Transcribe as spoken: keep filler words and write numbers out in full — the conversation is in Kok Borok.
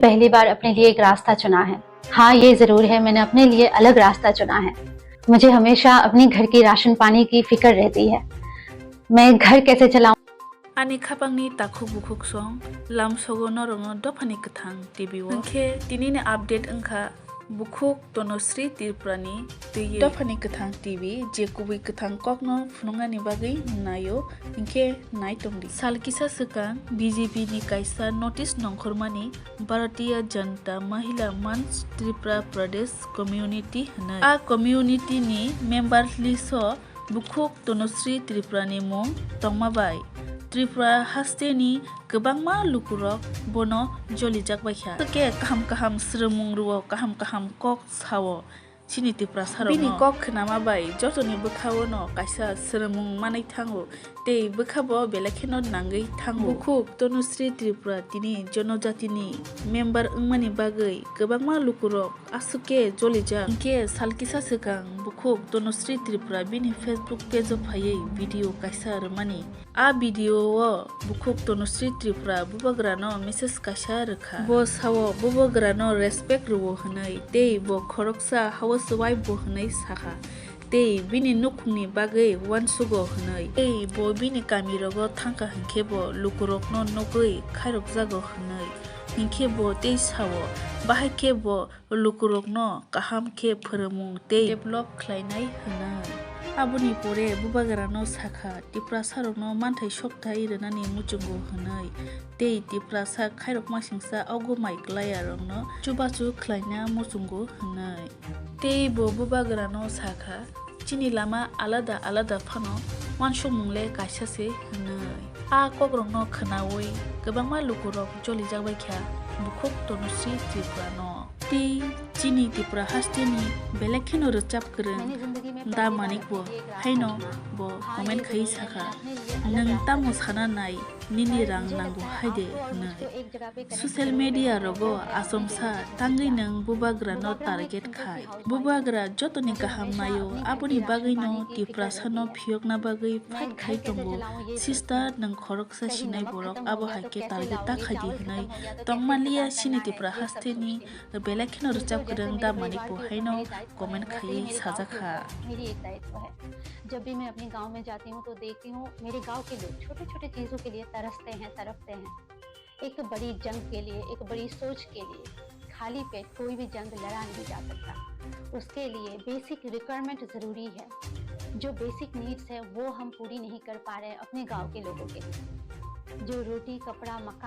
पहली बार अपने लिए एक रास्ता चुना है। हाँ, ये जरूर है, मैंने अपने लिए अलग रास्ता चुना है। मुझे हमेशा अपने घर की राशन पानी की फिक्र रहती है, मैं घर कैसे चलाऊं। Ani khapangni takhuk bukhuk song, lamsogo norokno Dophani Kwthang T V o. Hwnkhe tinini update wngkha bukhuk Tonosri Tripurani twiwi. Dophani Kwthang T V je kubui kwthang kokno phunuknani bagwi naio, hwnkhe nai tongdi. Sal kisa swkang B J P ni kaisa notice nongkhormani Bharatiya Janata Mahila Manch Tripura Pradesh Community hwnwi. A community ni member list o bukhuk Tonosri Tripurani mung tongma bai Tripura hasteni kwbangma lukurok bono jolijak baikha. Hwnkhe kaham kaham swrwngmung rwo, kaham kaham kok sao chini Tiprasarokno. Bini kok khnama bai jotoni bwkhao no kaisa swrwngmung manwi thango tei bwkhabo belai kheno nangwi thango. Bukhuk Tonosri Tripura tini jonojatini member wngmani bagwi kwbangma lukurok aswk khe jolijak. Hwnkhe sal kisa swkang bukhuk Tonosri Tripura bini Facebook page o phaiwi video kaisa rwmani. A video o bukhuk Tonosri Tripura bubagrano message kaisa rwkha. Bo sao bubagrano respect rwo hwnwi tei bo khoroksa housewife bo hwnwi sakha. Tei bini nukhungni bagwi uansugo hwnwi. Tei bo bini kamirogo thangkha hwnkhe bo lukurokno nugwi khairokjago hwnwi. Hinkhe bo tei sao, bahai khe bo lukurokno kaham khe phwrwngmung tei develop khlainai hwnwi. Aboni pore bubagrano sakha, Tiprasarokno manthai sokthai rwnani muchungo hwnwi tei Tiprasa khairokma singsa augo mai kwlaiyarokno chubachu khlaina muchungo hwnwi. Tei bo bubagrano sakha, chini lama alada alada phano uansukmung le kaisa se hwnwi. A kokrokno khwnaui kwbangma lukurok jolijak baikha bukhuk Tonosri Tripurano. Tei chini Tripura hasteni belai kheno rwchap kwrwng Da Manik bo haino bo comment khai sakha, "Nwng tamo sana nai, nini rang nango hai de?" hwnwi. Social media rogo achomsa tangwi nwng bubagrano target khai. Bubagra jotoni kaham naio, aboni bagwino Tiprasano phiyokna bagwi fight khai tongo. Sister, nwng khoroksa sinai borok, abo hai khe target ta khai di hwnwi tongmaliya chini Tripura hasteni belai kheno rwchap kwrwng Da Manik bo haino comment khaiwi sajakha. मेरी एक दायित्व है। जब भी मैं अपने गांव में जाती हूँ तो देखती हूँ मेरे गांव के लोग छोटे छोटे चीज़ों के लिए तरसते हैं, तड़पते हैं। एक बड़ी जंग के लिए, एक बड़ी सोच के लिए खाली पेट कोई भी जंग लड़ा नहीं जा सकता। उसके लिए बेसिक रिक्वायरमेंट ज़रूरी है। जो बेसिक नीड्स है वो हम पूरी नहीं कर पा रहे हैं अपने गांव के लोगों के लिए। जो रोटी, कपड़ा, मकान,